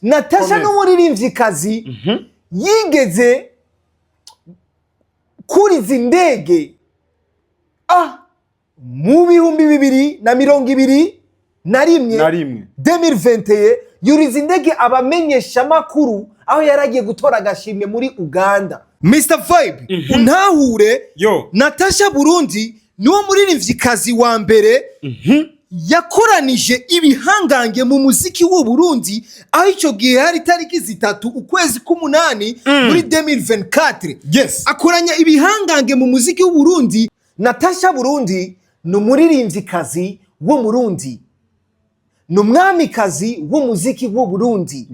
Natasha Komeza. n'umuririmvyikazi yigeze kuriza indege mu 2021, Na rimwe. 2021, yuriza indege abamenyeshamakuru aho yari agiye gutora agashimwe muri Uganda. Mr Vibe, untahure. Yo. Natasha Burundi niwo muririmvyikazi wa mbere yakoranije ibihangange mu muziki w'u Burundi, aho icyo gihe hari tariki 3 ukwezi k'umunani muri 2024, akoranya ibihangange mu muziki w'u Burundi. Natasha Burundi ni umuririmvyikazi w'Umurundi, ni umwamikazi w'umuziki w'u Burundi.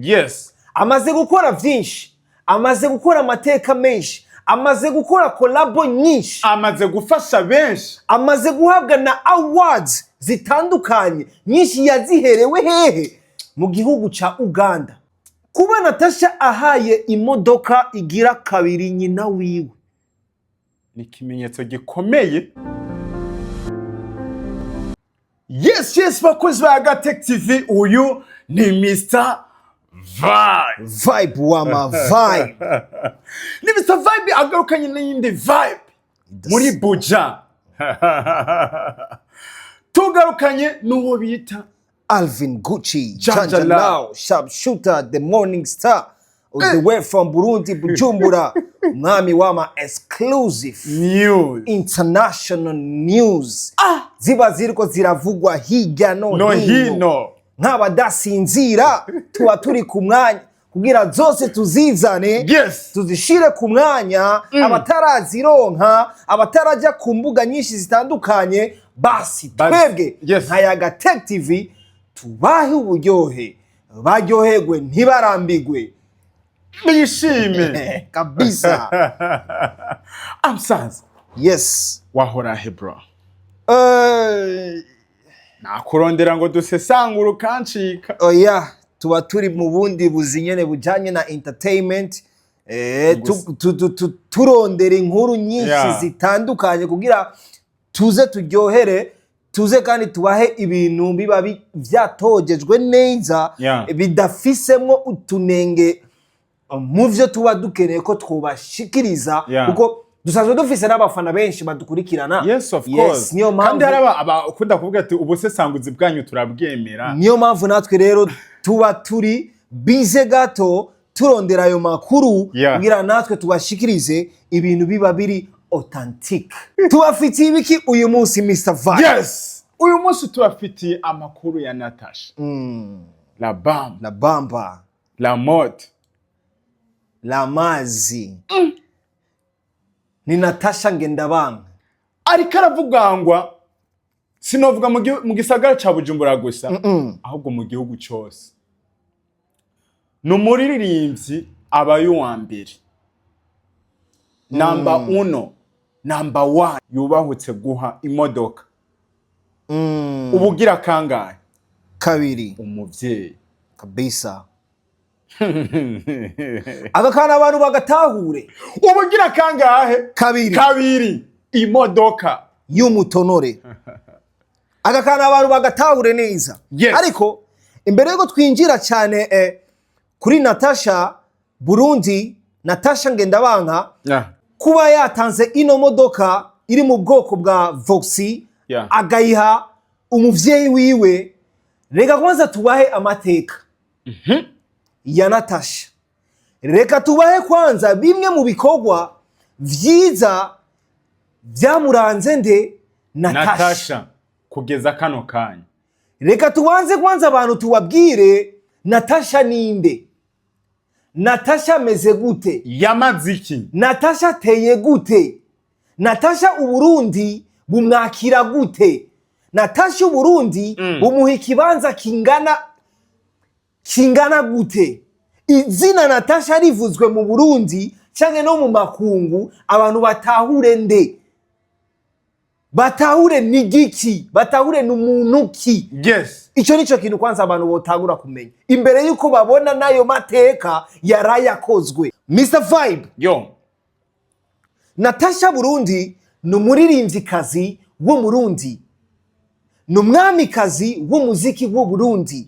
Amaze gukora vyinshi, amaze gukora amateka menshi, amaze gukora collabo nyinshi, amaze gufasha benshi, amaze guhabwa na awards zitandukanye nyinshi. Yaziherewe hehe? Mu gihugu ca Uganda. Kuba Natasha ahaye imodoka igira kabiri nyina wiwe, ni ikimenyetso gikomeye. Yes, bakozi ba Gatech TV, uyu ni Mr Vibe. Vibe wama vibe. Ni Mr Vibe agarukanye n'iyindi vibe muri Buja. Tugarukanye n'uwo bita Alvin Gucci Janja. Janja Lao, sharpshooter, the morning star, all the way from Burundi, Bujumbura, umwami wama exclusive news, international news ziba ziriko ziravugwa hirya no no hino. Hino. Nk'abadasinzira tuba turi ku mwanya kugira zose tuzizane, tuzishire ku mwanya, abatarazironka, abatarajya ku mbuga nyinshi zitandukanye, basi twebwe nka Yaga Tech TV tubahe uburyohe, baryoherwe, ntibarambigwe, bishime kabisa. Amusanze. Yes. Wahora he, bro? Nakurondera ngo dusesangure ukancika. Oya, tuba turi mu bundi buzi nyene bujanye na entertainment, turondera inkuru nyinshi zitandukanye kugira tuze turyohere, tuze kandi tubahe ibintu biba vyatojejwe neza, bidafisemwo utunenge mu vyo tuba dukeneye ko twobashikiriza, kuko dusanzwe dufise n'abafana benshi badukurikirana. Yes, of Yes, course. niyo mpamvu. Kandi hari abakunda kuvuga ati ubusesanguzi bwanyu turabwemera. Niyo mpamvu natwe rero tuba turi bize gato turondera ayo makuru kugira natwe tubashikirize ibintu biba biri authentique. Tubafitiye ibiki uyu munsi, Mr Vibe? Yes, uyu munsi tubafitiye amakuru ya Natasha La Bam, La Bamba, La Mode, La Mazi. Ni Natasha Ngendabanka. Ariko aravugangwa, sinovuga mu gisagara ca Bujumbura gusa, ahubwo mu gihugu cose. Ni umuririmbyi abaye uwa mbere, number uno, number one, yubahutse guha imodoka. Ubugira kangahe? Kabiri. Umuvyeyi. Kabisa, aka kana abantu bagatahure. Ubugira kangahe? Kabiri. Kabiri, imodoka y'umutonore. Aka kana abantu bagatahure neza. Ariko imbere yuko twinjira cyane kuri Natasha Burundi, Natasha Ngendabanka, kuba yatanze ino modoka iri mu bwoko bwa Voxy, agayiha umuvyeyi wiwe, reka kwanza tubahe amateka ya Natasha. Reka tubahe kwanza bimwe mu bikorwa vyiza vyamuranze nde? Natasha. Natasha kugeza kano kanya. Reka tubanze kwanza abantu tubabwire Natasha ninde, Natasha ameze gute, yamaze iki, Natasha ateye gute, Natasha Uburundi bumwakira gute, Natasha Uburundi bumuha ikibanza kingana gute. Izina Natasha rivuzwe mu Burundi cyangwa no mu makungu, abantu batahure nde, batahure ni giki, batahure ni umuntu ki. Icyo nicyo kintu kwanza abantu botangura kumenya imbere y'uko babona n'ayo mateka yarayakozwe. Mr Vibe. Yo. Natasha Burundi ni umuririmvyikazi w'Umurundi, ni umwamikazi w'umuziki w'u Burundi.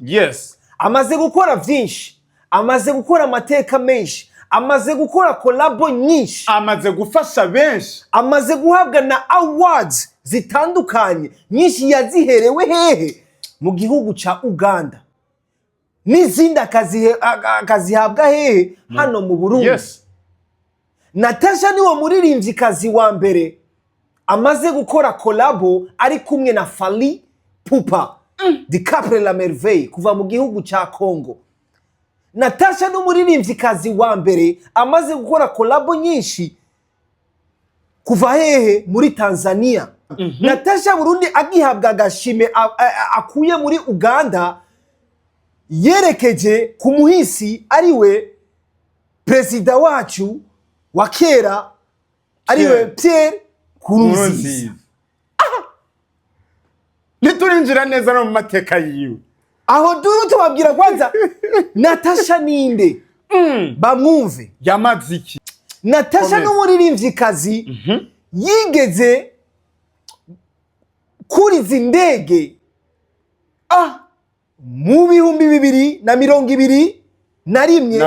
Amaze gukora vyinshi, Amaze gukora amateka menshi, amaze gukora collabo nyinshi, amaze gufasha benshi, amaze guhabwa na awards zitandukanye nyinshi. Yaziherewe hehe? Mu gihugu ca Uganda, n'izindi akazihabwa hehe? Hano mu Burundi. Natasha niwe muririmvyikazi wa mbere amaze gukora collabo ari kumwe na Fally Ipupa Dicaprio la Merveille kuva mu gihugu ca Congo. Natasha ni umuririmvyikazi wa mbere amaze gukora collabo nyinshi kuva hehe? Muri Tanzania. Natasha Burundi agihabwa agashime akuye muri Uganda, yerekeje ku muhisi, ariwe perezida wacu wa kera, ariwe Pierre Nkurunziza. Nkurunziza. Ntiturinjira neza no mu mateka yiwe. Aho duru tubabwira kwanza Natasha ninde, bamwumve. Yamaze iki? Natasha Komeza. n'umuririmvyikazi yigeze kuriza indege mu 2021. Na rimwe.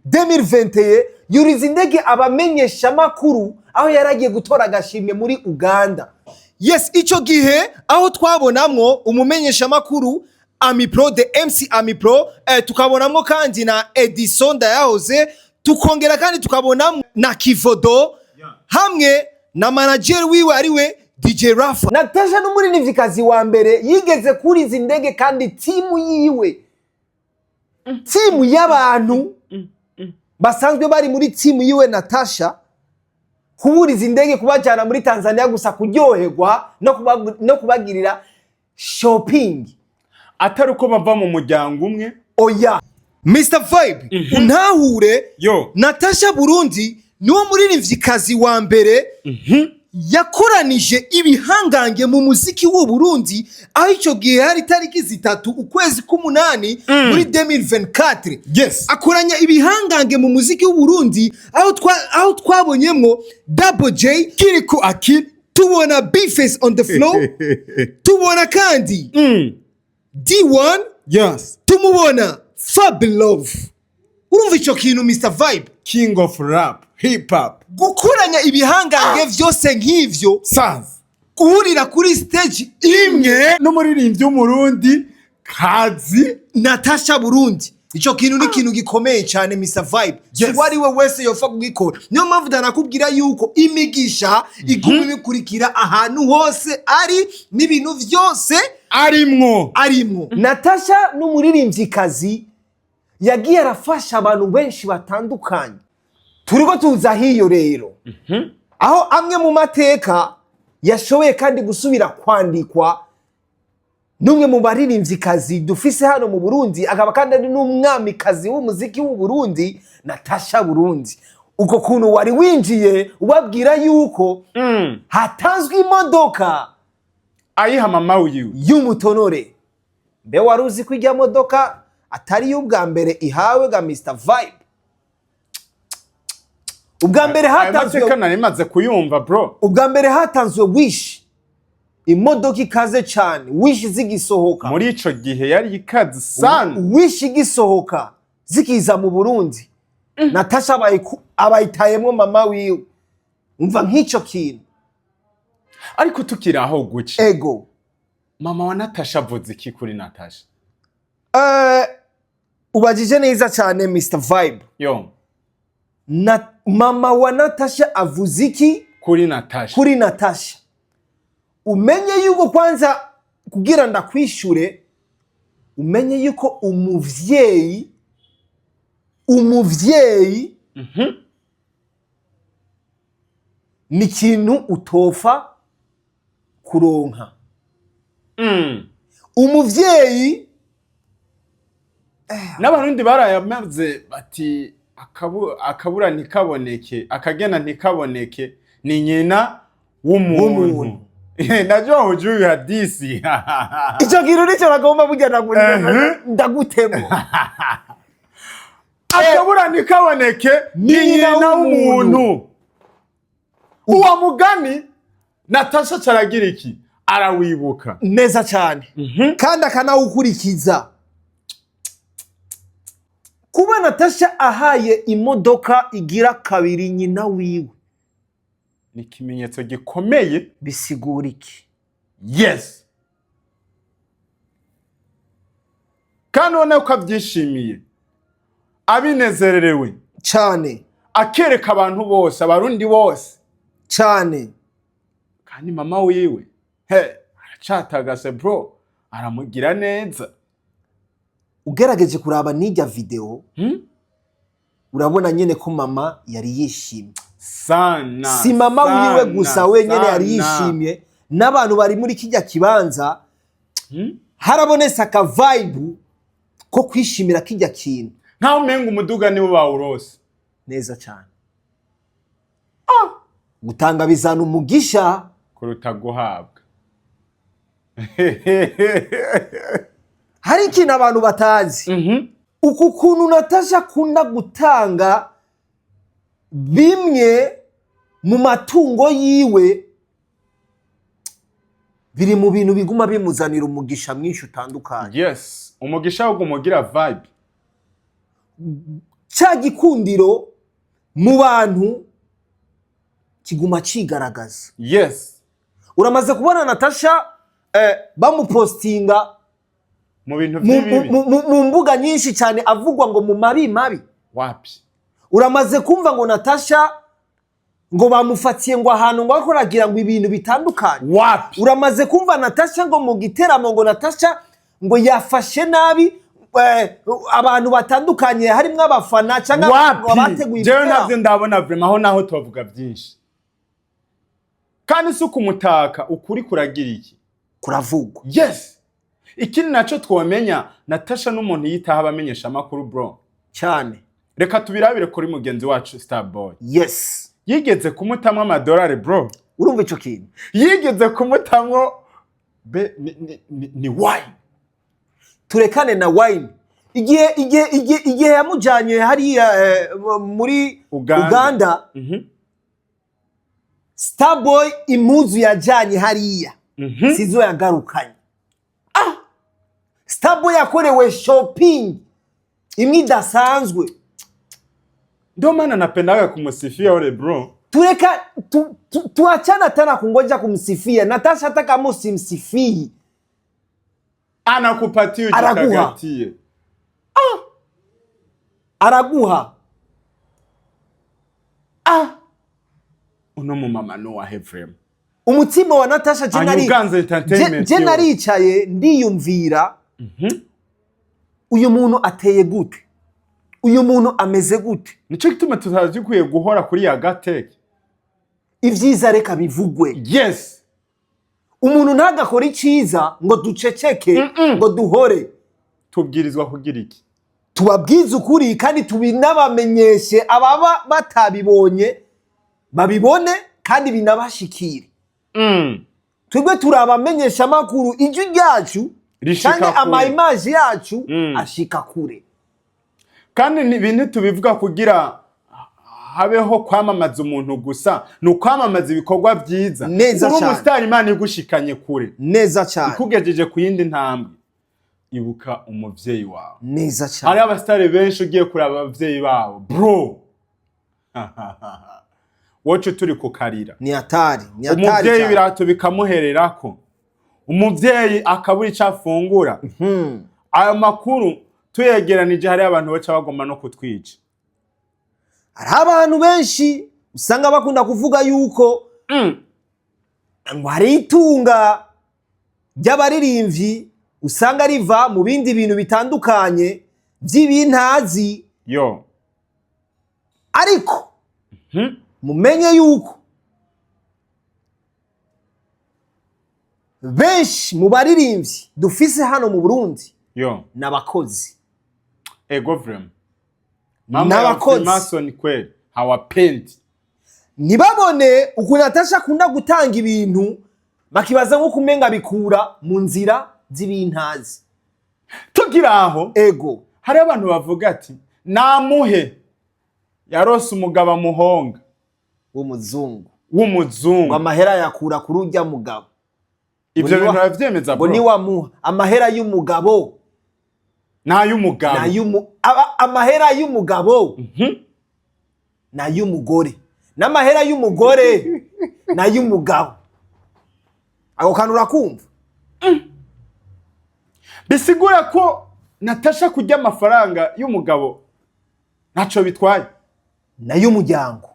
2021, yuriza indege abamenyeshamakuru aho yari agiye gutora agashimwe muri Uganda. Yes, icyo gihe aho twabonamwo umumenyeshamakuru Amipro, the MC Amipro, tukabonamwo kandi na Edison Ndayahoze, tukongera kandi tukabonamwo na Kivodo hamwe na manager wiwe, ariwe DJ Rafa. Natasha n'umuririmvyikazi wa mbere yigeze kuriza indege, kandi timu yiwe, timu y'abantu basanzwe bari muri timu yiwe Natasha, kuburiza indege kubajyana muri Tanzania gusa kuryoherwa no kubagirira shopping. Atari uko bava mu muryango umwe. Oya, Mr Vibe, untahure. Yo. Natasha Burundi niwo muririmvyikazi wa mbere yakoranije ibihangange mu muziki w'u Burundi, aho icyo gihe hari tariki 3 ukwezi k'umunani muri 2024. Akoranya ibihangange mu muziki w'u Burundi, aho twabonyemwo Double J, Kirikou Akili, tubona Bface on the floor, tubona kandi D1, tumubona Fab Love. Urumva icyo kintu, Mr Vibe? King of rap, hip hop. Gukoranya ibihangange vyose nk'ivyo, sans guhurira kuri stage imwe imwe n'umuririmbyi w'Umurundi kazi. Natasha Burundi, ico kintu ni ikintu gikomeye cyane, Mr Vibe. Si uwo ari we wese yopfa kugikora. Niyo mpamvu ndanakubwira yuko imigisha iguma ibikurikira ahantu hose ari n'ibintu vyose arimwo. Arimwo. Natasha n'umuririmvyikazi yagiye arafasha abantu benshi batandukanye. Turiko tuza hiyo rero, aho amwe mu mateka yashoboye kandi gusubira kwandikwa n'umwe mu baririmvyikazi dufise hano mu Burundi, akaba kandi ari n'umwamikazi w'umuziki w'u Burundi, Natasha Burundi. Uko kuntu wari winjiye ubabwira yuko hatanzwe imodoka ayiha mama wiwe y'umutonore, mbe wari uzi ko ijya modoka atari iy'ubwa mbere ihawe ga Mr Vibe? Ubwa mbere Ayo hatanzwe mateka nari maze kuyumva, bro. Ubwa mbere hatanzwe Wish, imodoka ikaze cyane, Wish zigisohoka. Muri ico gihe yari ikaze sana. Wish igisohoka, zikiza mu Burundi, Natasha abayitayemwo mama wiwe. Umva nk'ico kintu. Ariko tukiri aho guca, Ego. mama wa Natasha avuze iki kuri Natasha? Ubajije neza cyane, Mr Vibe. Yo. Na mama wa Natasha avuze iki kuri Natasha? Kuri Natasha. Umenye yuko kwanza, kugira ndakwishure, umenye yuko umuvyeyi ni ikintu utofa kuronka. Umuvyeyi. N'Abarundi barayamaze bati akabura ntikaboneke, akagena ntikaboneke, ni nyina w'umuntu. W'umuntu. Najua hujui hadisi. Ico kintu nico nagomba burya ndagutemo. Akabura ntikaboneke ni Ni nyina nyina w'umuntu. w'umuntu. Uwo mugani Natasha caragira iki? Arawibuka. Neza cyane, kandi akanawukurikiza. Kuba Natasha ahaye imodoka igira kabiri nyina wiwe, ni ikimenyetso gikomeye. Bisigura iki? Yes, kandi ubona ko abyishimiye, abinezererewe cyane, akereka abantu bose, Abarundi bose. Cyane. Kandi mama wiwe he aracatagase bro, aramugira neza. Ugerageje kuraba n'ijya video, urabona nyene ko mama yari yishimye. Sana. Si mama wiwe sana, gusa wenyene yari sana. yishimye, n'abantu bari muri kijya kibanza. Harabonetse aka vibe ko kwishimira kijya kintu. Nkaho umenga umuduga niwo bawurose. Neza cyane. Gutanga bizana umugisha kuruta guhabwa. Hari ikintu abantu batazi: uku kuntu Natasha akunda gutanga bimwe mu matungo yiwe biri mu bintu biguma bimuzanira umugisha mwinshi utandukanye. Yes, umugisha wo kumugira vibe. Cya gikundiro mu bantu kiguma cigaragaza. Uramaze kubona Natasha bamupostinga mu bintu vy'ibibi? Mu mbuga nyinshi cyane avugwa ngo mu mabi mabi? Wapi. Uramaze kumva ngo Natasha ngo bamufatiye ngo ahantu ngo akoragira ngo ibintu bitandukanye? Wapi. Uramaze kumva Natasha ngo mu giteramo ngo Natasha ngo yafashe nabi abantu batandukanye, harimwo abafana cyangwa Wapi. abateguye Jewe ibiteramo? ntavyo ndabona vraiment. Aho naho tubavuga byinshi, kandi si ukumutaka, ukuri kuragira iki? Kuravugwa. Yes. Ikindi naco twomenya, Natasha n'umuntu yitaho abamenyesha amakuru bro. Cyane. Reka tubirabire kuri mugenzi wacu Starboy. Yigeze kumutamwo amadolari bro. Urumva ico kintu? Yigeze kumutamwo be ni wine. Turekane na wine. Igihe yamujanye hariya muri Uganda. Uganda, Starboy impuzu yajanye hariya sizo yagarukanye. Starboy yakorewe shopping imwe idasanzwe. Ndio maana napendaga kumusifia ule bro. Tureka tuachana tena kungoja kumsifia Natasha. Hata kama usimsifii, anakupatia Araguha. ujitagatie. Araguha. Uno mumama no wa vraiment. Umutima wa Natasha, je Anyuganza Entertainment je yo. naricaye ndiyumvira: uyu muntu ateye gute? Uyu muntu ameze gute? Nico gituma tutazi dukwiye guhora kuri ya gateke. Ibyiza reka bivugwe. Umuntu ntagakore icyiza ngo duceceke, ngo duhore. Tubwirizwa kugira iki? Tubabwize ukuri kandi tubinabamenyeshe, ababa batabibonye babibone kandi binabashikire. Twebwe turabamenyesha amakuru, ijwi ryacu rishika canke kure. ama image yacu ashika kure. Kandi ni ibintu tubivuga kugira habeho kwamamaza umuntu gusa, ni ukwamamaza ibikorwa byiza. Neza Uri cane. umusitari, Imana igushikanye kure, Neza cyane. ikugejeje ku yindi ntambwe, ibuka umuvyeyi wawe. Neza Hari cyane. abasitari benshi ugiye kuraba abavyeyi babo bro, wocu turi kukarira. Ni hatari, ni hatari Umuvyeyi cyane. ibirato bikamuhererako, umuvyeyi akabura ico afungura. Ayo makuru tuyegeranije, hariyo abantu baca bagomba no kutwica. Hariho abantu benshi usanga bakunda kuvuga yuko ngo hari itunga ry'abaririmbyi usanga riva mu bindi bintu bitandukanye by'ibintazi. Yo. Ariko mumenye yuko benshi mu baririmbyi dufise hano mu Burundi Yo. n'abakozi. Ego vraiment, mambo ya N'abakozi. Freemason kweli hawapendi. Ntibabone ukuntu Natasha akunda gutanga ibintu, bakibaza nk'uko umenga bikura mu nzira z'ibintazi. Tugira aho, Ego. hari abantu bavuga ati namuhe, yarose umugabo amuhonga w'umuzungu, w'umuzungu, ngo amahera yakura kuri urya mugabo. Ivyo Ngo bintu baravyemeza ngo bro? Niwamuha amahera y'umugabo. N'ay'umugabo. Amahera y'umugabo n'ay'umugore, n'amahera y'umugore n'ay'umugabo. Ako kantu urakumva? Bisigura ko Natasha kurya amafaranga y'umugabo ntaco bitwaye. N'ay'umuryango,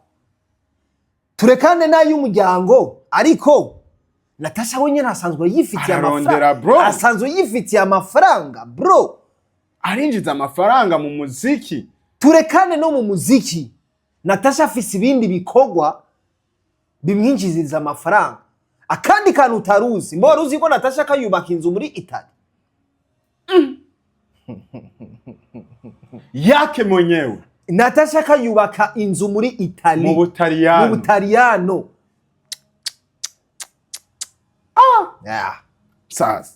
turekane n'ay'umuryango, ariko Natasha we nyine asanzwe yifitiye Ararondera, amafaranga. bro. Asanzwe yifitiye amafaranga, bro. Arinjiza amafaranga mu muziki. Turekane no mu muziki, Natasha afise ibindi bikorwa bimwinjiziriza amafaranga. Akandi kantu utaruzi, mbo wari uzi ko Natasha kayubaka inzu muri Itali? Yake mwenyewe. Natasha kayubaka inzu muri Itali. Mu Mu Butaliyano. Butaliyano. Yeah. Sasa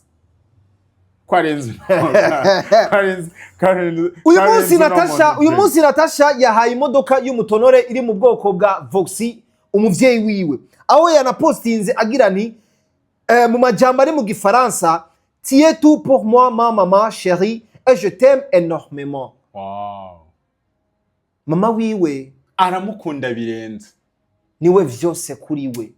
kwarenze kwarenze kwarenze. Uyu munsi Natasha, uyu munsi Natasha yahaye imodoka y'umutonore iri mu bwoko bwa Voxy umuvyeyi wiwe, aho yanapostinze agira nti mu majambo ari mu Gifaransa: "Tu es tout pour moi, ma maman chérie, et je t'aime énormément." Wow. Mama wiwe aramukunda birenze. Niwe vyose kuri we.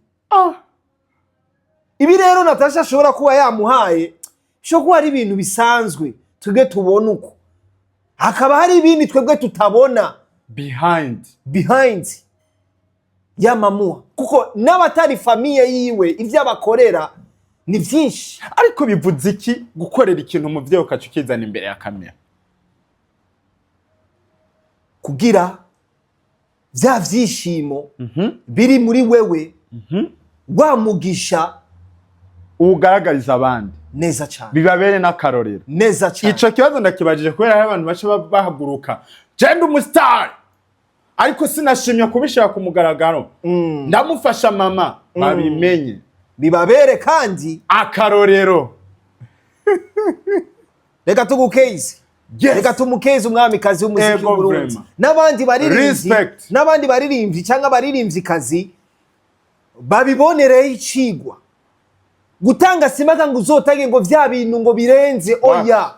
Ibi rero Natasha ashobora kuba yamuhaye bishobora kuba ari ibintu bisanzwe twebwe tubona uko, hakaba hari ibindi twebwe tutabona. Behind. Behind yamamuha, kuko n'abatari famille yiwe ivyo abakorera ni vyinshi. Ariko bivuze iki gukorera ikintu umuvyeyi ukaca ukizana imbere ya kamera? Kugira vya vyishimo biri muri wewe, wa mugisha uwugaragariza abandi. Neza cane. Bibabere n'akarorero. Neza cane. Ico kibazo ndakibajije kubera hari abantu baca bahaguruka: "Je ndi umustar, ariko sinashimye kubishira ku mugaragaro, ndamufasha mama." Babimenye. Bibabere kandi akarorero. Reka tugukeze. Yes. Reka tumukeze umwamikazi w'umuziki Ego, w'Uburundi vraiment. n'abandi baririmbyi. Respect. N'abandi baririmbyi cyangwa abaririmvyikazi babibonereho icigwa. Gutanga simaka ngo uzotage ngo vya bintu ngo birenze, oya.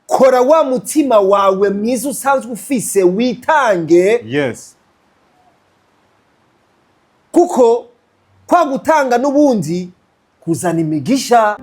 Kora wa mutima wawe mwiza usanzwe ufise, witange, kuko kwa gutanga n'ubundi kuzana imigisha.